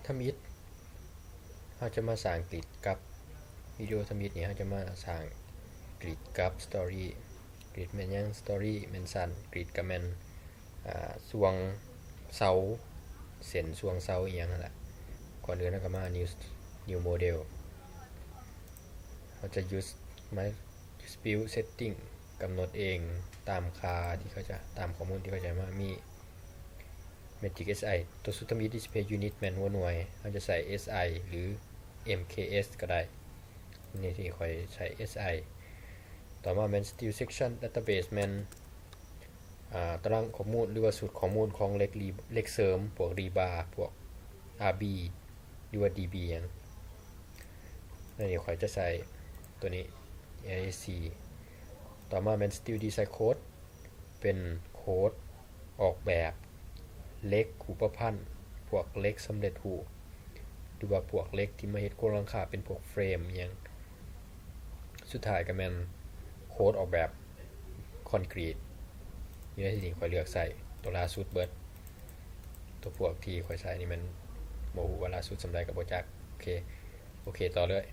ທຳອິດ ເຮົາຈະມາສ້າງກຣິດກັບ ວິດີໂອທຳອິດນີ້ ເຮົາຈະມາສ້າງກຣິດກັບສະຕໍຣີ. ກຣິດແມ່ນຫຍັງ? ສະຕໍຣີແມ່ນຊັ້ນ, ກຣິດກໍແມ່ນ ອ່າ ຊ່ວງເສົາ ເສັ້ນຊ່ວງເສົາອີ່ຫຍັງຫັ້ນແຫຼະ. ກ່ອນອື່ນເຮົາກໍມາ new new model ເຮົາຈະ use ມາ use build setting ກຳນົດເອງຕາມຄ່າທີ່ເຂົາຈະ ຕາມຂໍ້ມູນທີ່ເຂົາຈະໃຫ້ມາ ມີ Matrix Si ຕົວສຸດທຳອິດ Display Unit ແມ່ນຫົວໜ່ວຍ ເຮົາຈະໃສ່ Si ຫຼື MKS ກໍໄດ້. ໃນທີ່ຂ້ອຍໃສ່ Si. ຕໍ່ມາແມ່ນ Steel Section Database ແມ່ນ ອ່າ ຕາລາງຂໍ້ມູນ ຫຼືວ່າຊຸດຂໍ້ມູນຂອງເຫຼັກຣີ ເຫຼັກເສີມ ພວກ rebar ພວກ RB ຫຼືວ່າ DB ຫຍັງ. ໃນນີ້ຂ້ອຍຈະໃສ່ຕົວນີ້ Area C. ຕໍ່ມາແມ່ນ Steel Design Code ເປັນໂຄດອອກແບບເຫຼັກຮູບປະພັນ, ພວກເຫຼັກສຳເລັດຮູບ ຫຼືວ່າພວກເຫຼັກທີ່ມາເຮັດໂຄງຫຼັງຄາເປັນພວກເຟຣມອີ່ຫຍັງ. ສຸດທ້າຍກໍແມ່ນໂຄດອອກແບບຄອນກຣີດ. ຢູ່ໃນທີ່ນີ້ຂ້ອຍເລືອກໃສ່ຕົວລ່າສຸດເບິດ. ຕົວພວກທີ່ຂ້ອຍໃສ່ນີ້ແມ່ນບໍ່ຮູ້ວ່າລ່າສຸດສ່ຳໃດກໍບໍ່ຈັກ. ໂອເຄ ໂອເຄ ຕໍ່ເລີຍ.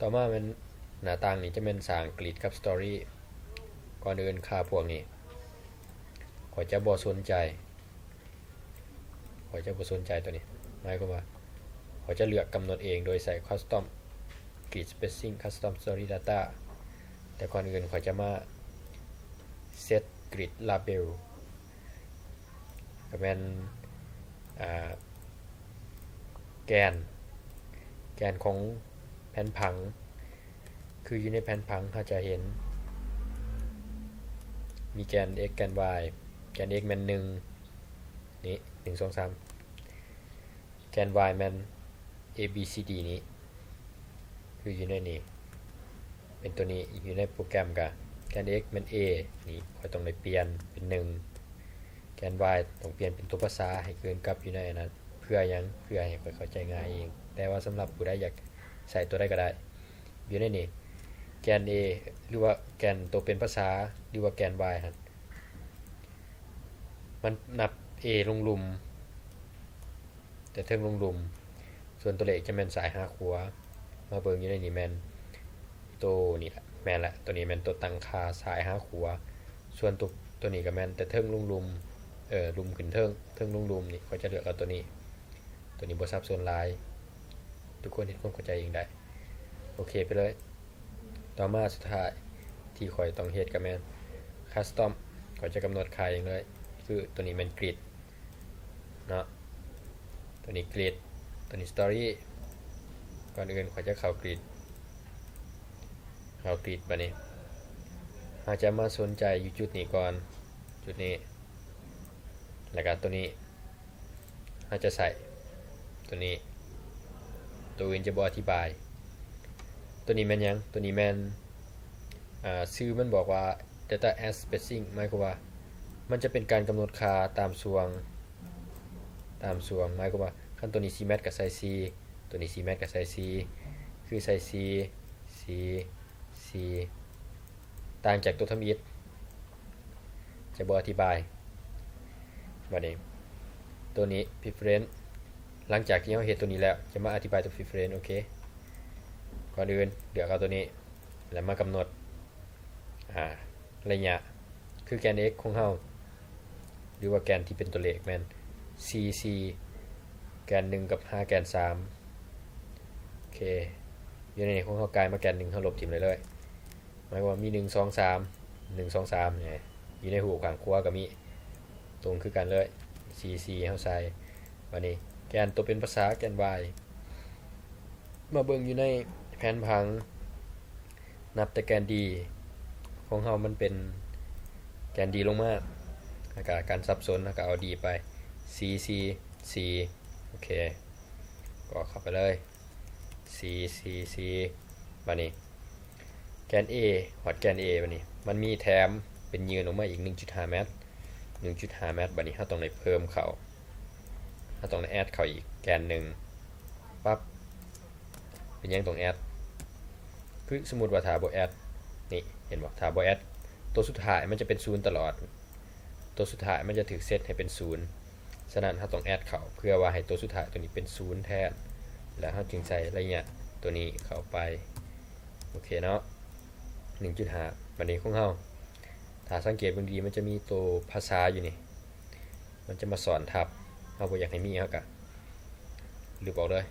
ຕໍ່ມາແມ່ນໜ້າຕ່າງນີ້ຈະແມ່ນສ້າງກຣິດກັບສະຕໍຣີ. ກ່ອນອື່ນຄ່າພວກນີ້ ຂ້ອຍຈະບໍ່ສົນໃຈ ຂ້ອຍຈະບໍ່ສົນໃຈຕົວນີ້. ໝາຍຄວາມວ່າ ຂ້ອຍຈະເລືອກກຳນົດເອງໂດຍໃສ່ Custom Grid Spacing Custom Story Data. ແຕ່ກ່ອນອື່ນຂ້ອຍຈະມາ Set Grid Label ກໍແມ່ນ ອ່າ ແກນ ແກນຂອງແຜ່ນຜັງ. ຄືຢູ່ໃນແຜ່ນຜັງເຮົາຈະເຫັນ ມີແກນ x ແກນ y. ແກນ x ແມ່ນໜຶ່ງ ນີ້ ໜຶ່ງ ສອງ ສາມ. ແກນ y ແມ່ນ a b c d ນີ້ ຄືຢູ່ໃນນີ້ ເປັນຕົວນີ້. ຢູ່ໃນໂປຣແກຣມກະ ແກນ x ແມ່ນ a ນີ້ ຂ້ອຍຕ້ອງໄດ້ປ່ຽນເປັນໜຶ່ງ. ແກນ y ຕ້ອງປ່ຽນເປັນຕົວພາສາໃຫ້ຄືນກັບຢູ່ໃນອັນນັ້ນ. ເພື່ອຫຍັງ? ເພື່ອໃຫ້ຂ້ອຍເຂົ້າໃຈງ່າຍເອງ. ແຕ່ວ່າສຳລັບຜູ້ໃດຢາກໃຊ້ຕົວໃດກໍໄດ້. ຢູ່ໃນນີ້ ແກນ a ຫຼືວ່າແກນໂຕເປັນພາສາ ຫຼືວ່າແກນ y ຫັ້ນ ມັນນັບ a ລົງລຸ່ມ ແຕ່ເທິງລົງລຸ່ມ. ສ່ວນຕົວເລກຈະແມ່ນຊ້າຍຫາຂວາ. ມາເບິ່ງຢູ່ໃນນີ້ແມ່ນໂຕນີ້ລະ ແມ່ນລະ ໂຕນີ້ແມ່ນໂຕຕັ້ງຄ່າຊ້າຍຫາຂວາ. ສ່ວນໂຕ ໂຕນີ້ກໍແມ່ນແຕ່ເທິງລົງລຸ່ມ ເອີ ລຸ່ມຂຶ້ນເທິງ ເທິງລົງລຸ່ມ. ນີ້ຂ້ອຍຈະເລືອກເອົາໂຕນີ້. ໂຕນີ້ບໍ່ສັບສົນຫຼາຍ ທຸກຄົນເຮັດຄວາມເຂົ້າໃຈເອງໄດ້. ໂອເຄໄປເລີຍ. ຕໍ່ມາສຸດທ້າຍທີ່ຂ້ອຍຕ້ອງເຮັດກໍແມ່ນ Custom ຂ້ອຍຈະກຳນົດຄ່າເອງເລີຍ. ຄືໂຕນີ້ແມ່ນ Grid ເນາະ ໂຕນີ້ Grid ໂຕນີ້ Story. ກ່ອນອື່ນຂ້ອຍຈະເຂົ້າ Grid ເຂົ້າ Grid ບາດນີ້ ເຮົາຈະມາສົນໃຈຢູ່ຈຸດນີ້ກ່ອນ ຈຸດນີ້ ແລ້ວກໍໂຕນີ້ ເຮົາຈະໃຊ້ໂຕນີ້ ໂຕອື່ນຈະບໍ່ອະທິບາຍ. ໂຕນີ້ແມ່ນຫຍັງ? ໂຕນີ້ແມ່ນ ອ່າ ຊື່ມັນບອກວ່າ Data As Spacing ໝາຍຄວາມວ່າ ມັນຈະເປັນການກຳນົດຄ່າຕາມຊ່ວງ ຕາມຊ່ວງ. ໝາຍຄວາມວ່າ ຄັນໂຕນີ້ສີ່ແມັດກໍໃສ່ສີ່ ໂຕນີ້ສີ່ແມັດກໍໃສ່ສີ່ ຄືໃສ່ສີ່ ສີ່ ສີ່ ຕ່າງຈາກຕົວທຳອິດ ຈະບໍ່ອະທິບາຍ. ບາດນີ້ ຕົວນີ້ preference ຫຼັງຈາກທີ່ເຮົາເຮັດຕົວນີ້ແລ້ວ ຈະມາອະທິບາຍຕົວ preference. ໂອເຄ ກ່ອນອື່ນເລືອກເອົາຕົວນີ້ ແລ້ວມາກຳນົດ ອ່າ ໄລຍະ ຄືແກນ x ຂອງເຮົາ ຫຼືວ່າແກນທີ່ເປັນຕົວເລກແມ່ນສີ່ ສີ່ ແກນໜຶ່ງກັບຫ້າແກນສາມ. ໂອເຄ ຢູ່ໃນນີ້ຂອງເຮົາກາຍມາແກນໜຶ່ງ ເຮົາລົບຖິ້ມໄດ້ເລີຍ. ໝາຍຄວາມວ່າມີໜຶ່ງ ສອງ ສາມ ໜຶ່ງ ສອງ ສາມ ນີ້ ຢູ່ໃນຮູບຂ້າງຂວາກໍມີ ຕົງຄືກັນເລີຍ ສີ່ ສີ່ ເຮົາໃສ່. ບາດນີ້ແກນໂຕເປັນພາສາ ແກນ y ມາເບິ່ງຢູ່ໃນແຜນຜັງ ນັບແຕ່ແກນ D ຂອງເຮົາມັນເປັນແກນ D ລົງມາ ແລ້ວກະການສັບສົນ ແລ້ວກະເອົາ D ໄປ ສີ່ ສີ່ ສີ່. ໂອເຄ ກໍເຂົ້າໄປເລີຍ ສີ່ ສີ່ ສີ່. ບາດນີ້ແກນ A ຮອດແກນ A ບາດນີ້ມັນມີແຖມເປັນຍື່ນອອກມາອີກໜຶ່ງຈຸດຫ້າແມັດ ໜຶ່ງຈຸດຫ້າແມັດ. ບາດນີ້ເຮົາຕ້ອງໄດ້ເພີ່ມເຂົ້າ ເຮົາຕ້ອງໄດ້ add ເຂົ້າອີກແກນໜຶ່ງ ປັບ. ເປັນຫຍັງຕ້ອງ add? ຄືສົມມຸດວ່າຖ້າບໍ່ add ນີ້ ເຫັນບໍ່? ຖ້າບໍ່ add ຕົວສຸດທ້າຍມັນຈະເປັນສູນຕະຫຼອດ ຕົວສຸດທ້າຍມັນຈະຖືກເຊັດໃຫ້ເປັນສູນ. ສະນັ້ນເຮົາຕ້ອງແອັດເຂົ້າ ເພື່ອວ່າໃຫ້ໂຕສຸດທ້າຍໂຕນີ້ເປັນສູນແທນ ແລ້ວເຮົາຈຶ່ງໃສ່ໄລຍະໂຕນີ້ເຂົ້າໄປ. ໂອເຄເນາະ ໜຶ່ງຈຸດຫ້າ. ບາດນີ້ຂອງເຮົາ ຖ້າສັງເກດເບິ່ງດີ ມັນຈະມີໂຕພາສາຢູ່ນີ້ ມັນຈະມາຊ້ອນທັບ ເຮົາບໍ່ຢາກໃຫ້ມີ ເຮົາກະລຶບອອກເລີຍ.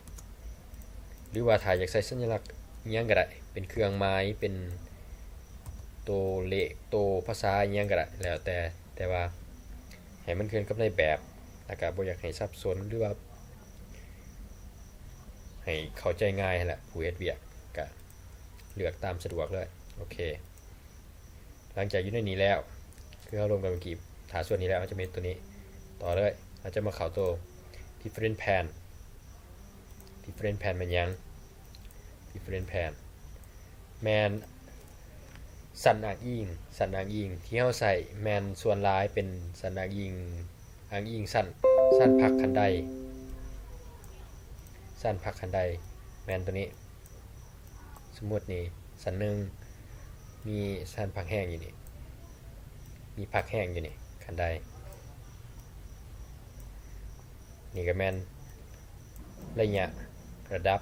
ຫຼືວ່າຖ້າຢາກໃສ່ສັນຍາລັກອີ່ຫຍັງກະໄດ້ ເປັນເຄື່ອງໝາຍ ເປັນໂຕເລກ ໂຕພາສາອີ່ຫຍັງກະໄດ້ ແລ້ວແຕ່ ແຕ່ວ່າໃຫ້ມັນເຄື່ອນກັບໃນແບບ ແລ້ວກະບໍ່ຢາກໃຫ້ສັບສົນ ຫຼືວ່າໃຫ້ເຂົ້າໃຈງ່າຍຫັ້ນແຫຼະ. ຜູ້ເຮັດວຽກກະເລືອກຕາມສະດວກເລີຍ. ໂອເຄ ຫຼັງຈາກຢູ່ໃນນີ້ແລ້ວ ຄືເຮົາລົມກັນເມື່ອກີ້ ຖ້າສ່ວນນີ້ແລ້ວ ເຮົາຈະມາເຮັດໂຕນີ້ຕໍ່ເລີຍ. ເຮົາຈະມາເຂົ້າໂຕ reference pane. reference pane ແມ່ນຫຍັງ? reference pane ແມ່ນ ຊັ້ນອ້າງອີງ, ຊັ້ນອ້າງອີງທີ່ເຮົາໃຊ້ແມ່ນສ່ວນຫຼາຍເປັນຊັ້ນອ້າງອີງ, ອ້າງອີງຊັ້ນ, ຊັ້ນພັກຂັ້ນໄດ, ຊັ້ນພັກຂັ້ນໄດ ແມ່ນໂຕນີ້. ສົມມຸດນີ້ຊັ້ນໜຶ່ງ ມີຊັ້ນພັກແຮງຢູ່ນີ້, ມີພັກແຮງຢູ່ນີ້ ຂັ້ນໄດ. ນີ້ກະແມ່ນໄລຍະ ລະດັບ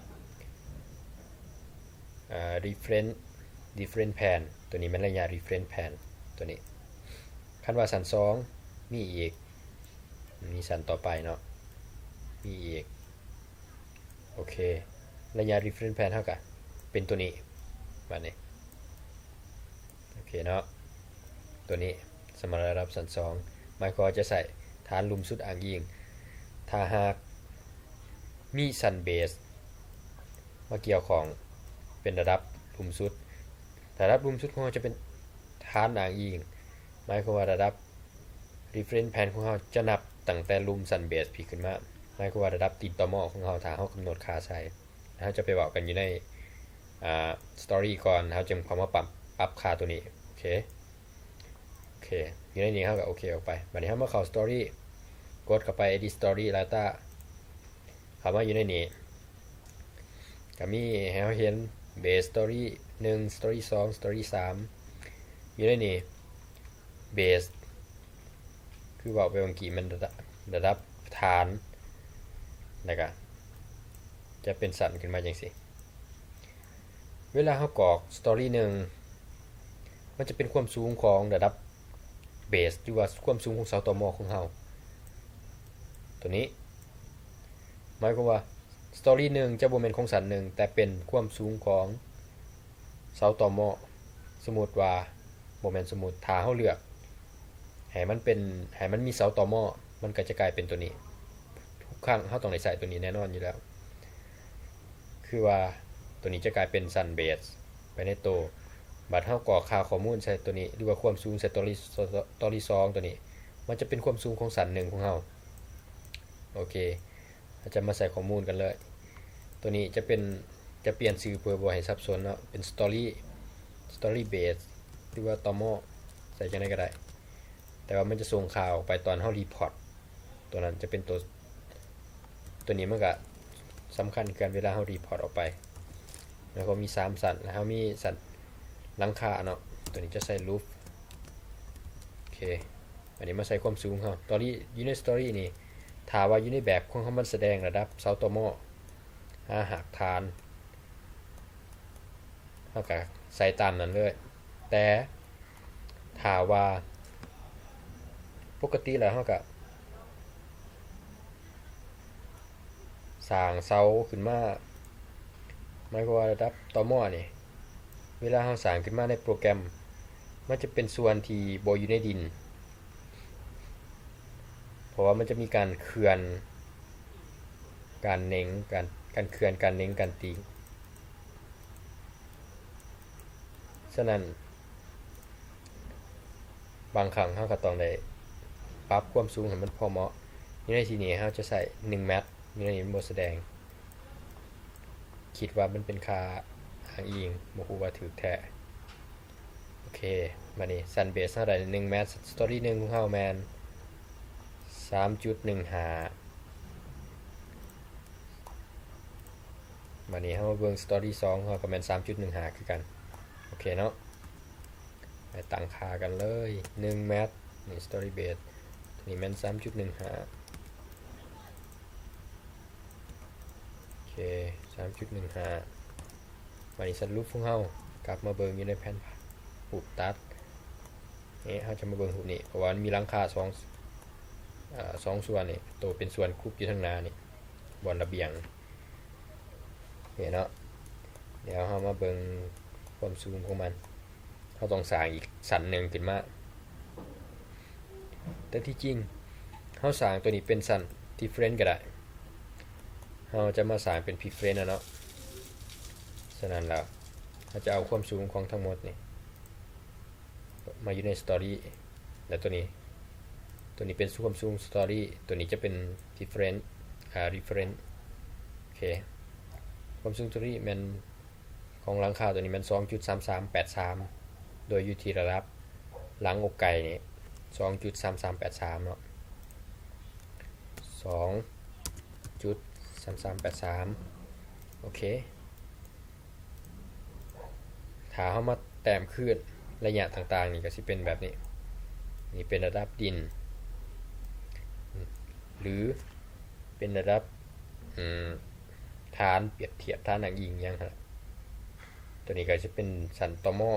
ເອີ reference reference pane ໂຕນີ້ແມ່ນໄລຍະ reference pane ໂຕນີ້. ຄັນວ່າຊັ້ນສອງ ມີອີກ, ມີຊັ້ນຕໍ່ໄປເນາະ, ມີອີກ. ໂອເຄ ໄລຍະ reference pane ເຮົາກະເປັນໂຕນີ້ ບາດນີ້. ໂອເຄເນາະ ໂຕນີ້ສຳລັບລະດັບຊັ້ນສອງ ໝາຍຄວາມວ່າຈະໃຊ້ຖານລຸ່ມສຸດອ້າງອີງ. ຖ້າຫາກມີຊັ້ນເບສມາກ່ຽວຂ້ອງເປັນລະດັບລຸ່ມສຸດ, ລະດັບລຸ່ມສຸດຂອງເຮົາຈະເປັນຖານອ້າງອີງ, ໝາຍຄວາມວ່າລະດັບ reference pane ຂອງເຮົາຈະນັບຕັ້ງແຕ່ລຸ່ມຊັ້ນເບສພີ້ຂຶ້ນມາ, ໝາຍຄວາມວ່າລະດັບຕີນຕໍມໍຂອງເຮົາ ຖ້າເຮົາກຳນົດຄ່າໃສ່. ເຮົາຈະໄປເວົ້າກັນຢູ່ໃນ ອ່າ story ກ່ອນ ເຮົາຈຶ່ງເຂົ້າມາປັບ, ປັບຄ່າໂຕນີ້. ໂອເຄ ໂອເຄ ຢູ່ໃນນີ້ເຮົາກະໂອເຄອອກໄປ. ບາດນີ້ເຮົາມາເຂົ້າ story ກົດເຂົ້າໄປ edit story data ເຂົ້າມາຢູ່ໃນນີ້ ກະມີໃຫ້ເຮົາເຫັນ base story ໜຶ່ງ story ສອງ story ສາມ ຢູ່ໃນນີ້. base ຄືເວົ້າໄປເມື່ອກີ້ແມ່ນລະດັບ, ລະດັບຖານ ແລ້ວກະຈະເປັນຊັ້ນຂຶ້ນມາຈັ່ງຊີ້. ເວລາເຮົາກອກ story ໜຶ່ງ ມັນຈະເປັນຄວາມສູງຂອງລະດັບ base ຫຼືວ່າຄວາມສູງຂອງເສົາຕໍມໍຂອງເຮົາ ໂຕນີ້. ໝາຍຄວາມວ່າ story ໜຶ່ງຈະບໍ່ແມ່ນຂອງຊັ້ນໜຶ່ງ ແຕ່ເປັນຄວາມສູງຂອງເສົາຕໍມໍ. ສົມມຸດວ່າ ບໍ່ແມ່ນສົມມຸດ, ຖ້າເຮົາເລືອກໃຫ້ມັນເປັນ, ໃຫ້ມັນມີເສົາຕໍມໍ ມັນກະຈະກາຍເປັນໂຕນີ້. ທຸກຄັ້ງເຮົາຕ້ອງໄດ້ໃຊ້ໂຕນີ້ແນ່ນອນຢູ່ແລ້ວ. ຄືວ່າໂຕນີ້ຈະກາຍເປັນຊັ້ນເບສໄປໃນໂຕ. ບາດເຮົາກອກຄ່າຂໍ້ມູນໃສ່ໂຕນີ້ ຫຼືວ່າຄວາມສູງໃສ່ story story ສອງ ໂຕນີ້ ມັນຈະເປັນຄວາມສູງຂອງຊັ້ນໜຶ່ງຂອງເຮົາ. ໂອເຄ ເຮົາຈະມາໃສ່ຂໍ້ມູນກັນເລີຍ. ໂຕນີ້ຈະເປັນ, ຈະປ່ຽນຊື່ເພື່ອບໍ່ໃຫ້ສັບສົນເນາະ, ເປັນ story story base ຫຼືວ່າຕໍມໍ ໃສ່ຈັ່ງໃດກະໄດ້, ແຕ່ວ່າມັນຈະສົ່ງຄ່າອອກໄປຕອນເຮົາ report. ໂຕນັ້ນຈະເປັນໂຕ, ໂຕນີ້ມັນກະສຳຄັນຄືກັນ ເວລາເຮົາ report ອອກໄປ. ແລ້ວກໍມີສາມຊັ້ນ, ແລ້ວເຮົາມີຊັ້ນຫຼັງຄາເນາະ, ໂຕນີ້ຈະໃສ່ roof. ໂອເຄ ອັນນີ້ມາໃສ່ຄວາມສູງເຮົາ. story ຢູ່ໃນ story ນີ້ ຖ້າວ່າຢູ່ໃນແບບຂອງເຮົາ ມັນສະແດງລະດັບເສົາຕໍມໍ ຫາຮາກຖານ ເຮົາກະໃສ່ຕາມນັ້ນເລີຍ. ແຕ່ຖ້າວ່າປົກກະຕິແລ້ວເຮົາກະສ້າງເສົາຂຶ້ນມາ, ໝາຍຄວາມວ່າລະດັບຕໍມໍນີ້ ເວລາເຮົາສ້າງຂຶ້ນມາໃນໂປຣແກຣມ ມັນຈະເປັນສ່ວນທີ່ບໍ່ຢູ່ໃນດິນ ເພາະວ່າມັນຈະມີການເຄື່ອນ, ການເໜັງ, ການ, ການເຄື່ອນ, ການເໜັງ, ການຕີງ. ສະນັ້ນ ບາງຄັ້ງເຮົາກະຕ້ອງໄດ້ປັບຄວາມສູງໃຫ້ມັນພໍເໝາະ. ຢູ່ໃນທີ່ນີ້ເຮົາຈະໃຊ້ໜຶ່ງແມັດ, ຢູ່ໃນນີ້ມັນບໍ່ສະແດງ. ຄິດວ່າມັນເປັນຄ່າອ້າງອີງ, ບໍ່ຮູ້ວ່າຖືກແທ້. ໂອເຄ ບາດນີ້ຊັ້ນເບສເຮົາໄດ້ໜຶ່ງແມັດ, story ໜຶ່ງຂອງເຮົາແມ່ນສາມຈຸດໜຶ່ງຫ້າ. ບາດນີ້ເຮົາມາເບິ່ງ story ສອງ ເຮົາກະແມ່ນສາມຈຸດໜຶ່ງຫ້າຄືກັນ. ໂອເຄເນາະ ໄປຕັ້ງຄ່າກັນເລີຍ. ໜຶ່ງແມັດ ນີ້ story base ໂຕນີ້ແມ່ນສາມຈຸດໜຶ່ງຫ້າ. ເຄ ສາມຈຸດໜຶ່ງຫ້າ ບາດນີ້ສະຫຼຸບຂອງເຮົາ ກັບມາເບິ່ງຢູ່ໃນແຜນຮູບຕັດ. ນີ້ເຮົາຈະມາເບິ່ງຮູບນີ້ ເພາະວ່າມັນມີຫຼັງຄາສອງ ເອີ ສອງສ່ວນນີ້ ໂຕເປັນສ່ວນຄຸບຢູ່ທາງໜ້ານີ້ ບ່ອນລະບຽງ. ໂອເຄເນາະ ດຽວເຮົາມາເບິ່ງຄວາມສູງຂອງມັນ. ເຮົາຕ້ອງສ້າງອີກຊັ້ນໜຶ່ງຂຶ້ນມາ. ແຕ່ທີ່ຈິງເຮົາສ້າງໂຕນີ້ເປັນຊັ້ນ different ກໍໄດ້. ເຮົາຈະມາສ້າງເປັນ preference ແລ້ວເນາະ. ສະນັ້ນແລ້ວ ເຮົາຈະເອົາຄວາມສູງຂອງທັງໝົດນີ້ ມາຢູ່ໃນ story ແລ້ວໂຕນີ້ ໂຕນີ້ເປັນຄວາມສູງ story ໂຕນີ້ຈະເປັນ different ອ່າ reference. ໂອເຄ ຄວາມສູງ story ແມ່ນ ຂອງຫຼັງຄາໂຕນີ້ແມ່ນ ສອງຈຸດສາມສາມແປດສາມ ໂດຍຢູ່ທີ່ລະດັບຫຼັງອົກໄກ່ນີ້ ສອງຈຸດສາມສາມແປດສາມເນາະ ສອງຈຸດສາມສາມແປດສາມ. ໂອເຄ ຖ້າເຮົາມາແຕ້ມຄືນໄລຍະຕ່າງໆ ນີ້ກໍຊິເປັນແບບນີ້. ນີ້ເປັນລະດັບດິນ ຫຼື ເປັນລະດັບ ອືມ ຖານ ປຽບທຽບຖານອ້າງອີງຫຍັງຫັ້ນແຫຼະ. ໂຕນີ້ກໍຈະເປັນຊັ້ນຕໍ່ໝໍ້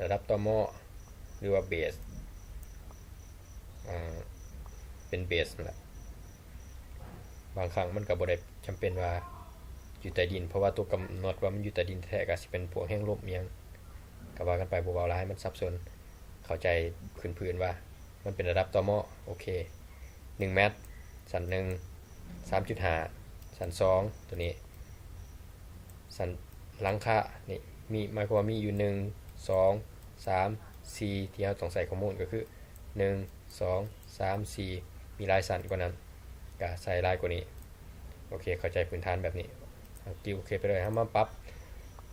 ລະດັບຕໍ່ໝໍ້ ຫຼືວ່າເບສ ອ່າ ເປັນເບສນັ້ນແຫຼະ. ບາງຄັ້ງມັນກໍບໍ່ໄດ້ຈຳເປັນວ່າຢູ່ໃຕ້ດິນ ເພາະວ່າຕົວກຳນົດວ່າມັນຢູ່ໃຕ້ດິນແທ້ໆ ກໍຊິເປັນພວກແຮງລົມອີ່ຫຍັງ ກໍວ່າກັນໄປ ບໍ່ເວົ້າຫຼາຍ ມັນສັບສົນ. ເຂົ້າໃຈພື້ນໆວ່າມັນເປັນລະດັບຕໍ່ໝໍ້. ໂອເຄ ໜຶ່ງແມັດ ຊັ້ນໜຶ່ງ ສາມຈຸດຫ້າ ຊັ້ນສອງ ໂຕນີ້ ຊັ້ນຫຼັງຄານີ້ມີ ໝາຍຄວາມວ່າມີຢູ່ ໜຶ່ງ ສອງ ສາມ ສີ່ ທີ່ເຮົາຕ້ອງໃສ່ຂໍ້ມູນກໍຄື ໜຶ່ງ ສອງ ສາມ ສີ່ ມີຫຼາຍຊັ້ນກວ່ານັ້ນ ກະໃສ່ຫຼາຍກວ່ານີ້. ໂອເຄ ເຂົ້າໃຈພື້ນຖານແບບນີ້ ເຮົາກິ້ວໂອເຄໄປເລີຍ. ເຮົາມາປັບ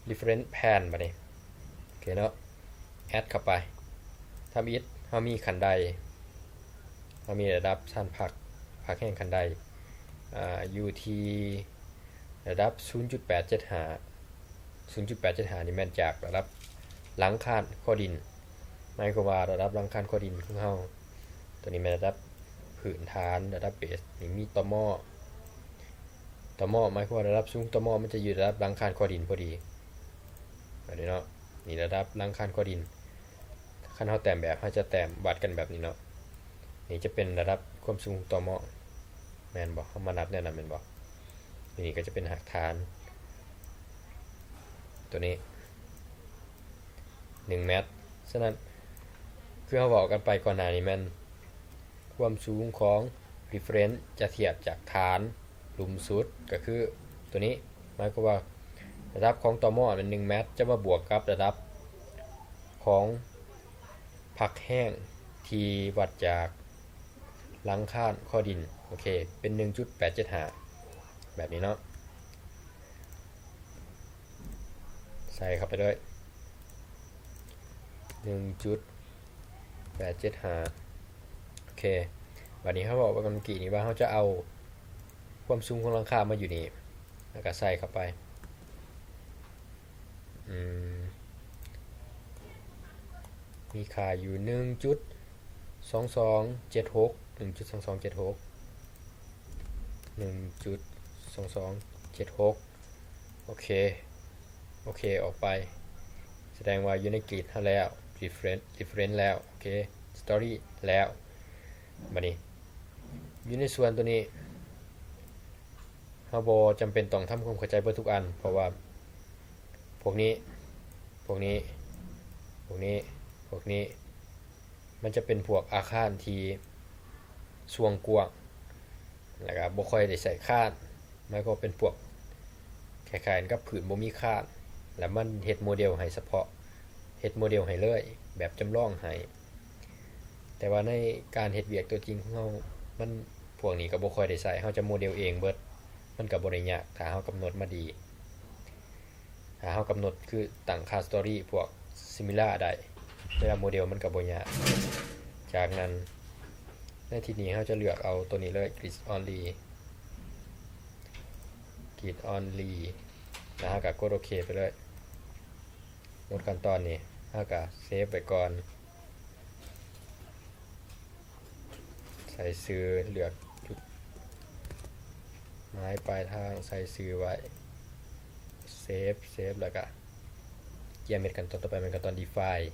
reference ແຜ່ນບາດນີ້ ໂອເຄເນາະ add ເຂົ້າໄປ. ທຳອິດເຮົາມີຂັ້ນໄດ ເຮົາມີລະດັບຊັ້ນພັກ ພັກແຮງຂັ້ນໄດ ອ່າ ຢູ່ທີ່ລະດັບ ສູນຈຸດແປດເຈັດຫ້າ ສູນຈຸດແປດເຈັດຫ້າ ນີ້ແມ່ນຈາກລະດັບຫຼັງຄານຂໍ້ດິນ. ໝາຍຄວາມວ່າລະດັບຫຼັງຄານຂໍ້ດິນຂອງເຮົາ ໂຕນີ້ແມ່ນລະດັບພື້ນຖານ ລະດັບເບສ ນີ້ມີຕໍ່ໝໍ້ ຕໍ່ໝໍ້ ໝາຍຄວາມວ່າລະດັບສູງຕໍ່ໝໍ້ມັນຈະຢູ່ລະດັບຫຼັງຄານຂໍ້ດິນພໍດີ ແບບນີ້ເນາະ. ນີ້ລະດັບຫຼັງຄານຂໍ້ດິນ ຄັນເຮົາແຕ້ມແບບ ເຮົາຈະແຕ້ມວັດກັນແບບນີ້ເນາະ. ນີ້ຈະເປັນລະດັບຄວາມສູງຕໍ່ໝໍ້ ແມ່ນບໍ່? ເຮົາມານັບແນວນັ້ນແມ່ນບໍ່? ນີ້ກໍຈະເປັນຮາກຖານ ໂຕນີ້ ໜຶ່ງແມັດ. ສະນັ້ນ ຄືເຮົາເວົ້າກັນໄປກ່ອນໜ້ານີ້ແມ່ນ ຄວາມສູງຂອງ reference ຈະທຽບຈາກຖານລຸ່ມສຸດ ກໍຄືໂຕນີ້ ໝາຍຄວາມວ່າລະດັບຂອງຕໍ່ໝໍ້ແມ່ນ ໜຶ່ງແມັດ ຈະມາບວກກັບລະດັບຂອງພັກແຮງທີ່ວັດຈາກຫຼັງຄານຂໍ້ດິນ ໂອເຄ ເປັນ ໜຶ່ງຈຸດແປດເຈັດຫ້າ ແບບນີ້ເນາະ. ໃສ່ເຂົ້າໄປເລີຍ ໜຶ່ງຈຸດແປດເຈັດຫ້າ. ໂອເຄ ບາດນີ້ເຮົາເວົ້າກັນເມື່ອກີ້ນີ້ວ່າເຮົາຈະເອົາຄວາມສູງຂອງຫຼັງຄາມາຢູ່ນີ້ ແລ້ວກໍໃສ່ເຂົ້າໄປ ອືມ ມີຄ່າຢູ່ ໜຶ່ງຈຸດສອງສອງເຈັດຫົກ ໜຶ່ງຈຸດສອງສອງເຈັດຫົກ ໜຶ່ງຈຸດສອງສອງເຈັດຫົກ. ໂອເຄ ໂອເຄ ອອກໄປ ສະແດງວ່າຢູ່ໃນ grid ເຮົາແລ້ວ reference reference ແລ້ວ ໂອເຄ story ແລ້ວ. ບາດນີ້ຢູ່ໃນສ່ວນໂຕນີ້ ເຮົາບໍ່ຈຳເປັນຕ້ອງທຳຄວາມເຂົ້າໃຈເບິດທຸກອັນ ເພາະວ່າພວກນີ້ ພວກນີ້ ພວກນີ້ ພວກນີ້ ມັນຈະເປັນພວກອາຄານທີ່ຊ່ວງກວ້າງ ແລ້ວກໍບໍ່ຄ່ອຍໄດ້ໃຊ້ຄານ ໝາຍຄວາມວ່າເປັນພວກຄ້າຍໆກັນກັບພື້ນບໍ່ມີຄານ ແລ້ວມັນເຮັດໂມເດວໃຫ້ສະເພາະ ເຮັດໂມເດວໃຫ້ເລີຍ ແບບຈຳລອງໃຫ້. ແຕ່ວ່າໃນການເຮັດວຽກຕົວຈິງຂອງເຮົາ ມັນ ພວກນີ້ກໍບໍ່ຄ່ອຍໄດ້ໃຊ້ ເຮົາຈະໂມເດວເອງເບິດ ມັນກໍບໍ່ໄດ້ຍາກ ຖ້າເຮົາກຳນົດມາດີ. ຖ້າເຮົາກຳນົດຄືຕັ້ງຄ່າ story ພວກ similar ໄດ້ ເວລາໂມເດວມັນກໍບໍ່ຍາກ. ຈາກນັ້ນ ໃນທີ່ນີ້ເຮົາຈະເລືອກເອົາຕົວນີ້ເລີຍ grid only grid only ແລ້ວເຮົາກໍກົດໂອເຄໄປເລີຍ. ໝົດຂັ້ນຕອນນີ້ ເຮົາກໍເຊຟໄວ້ກ່ອນ. ໃສ່ຊື່ ເລືອກຈຸດໝາຍປາຍທາງ ໃສ່ຊື່ໄວ້ ເຊບ ເຊບ ແລ້ວກະກຽມເຮັດຂັ້ນຕອນຕໍ່ໄປ ແມ່ນຂັ້ນຕອນ Define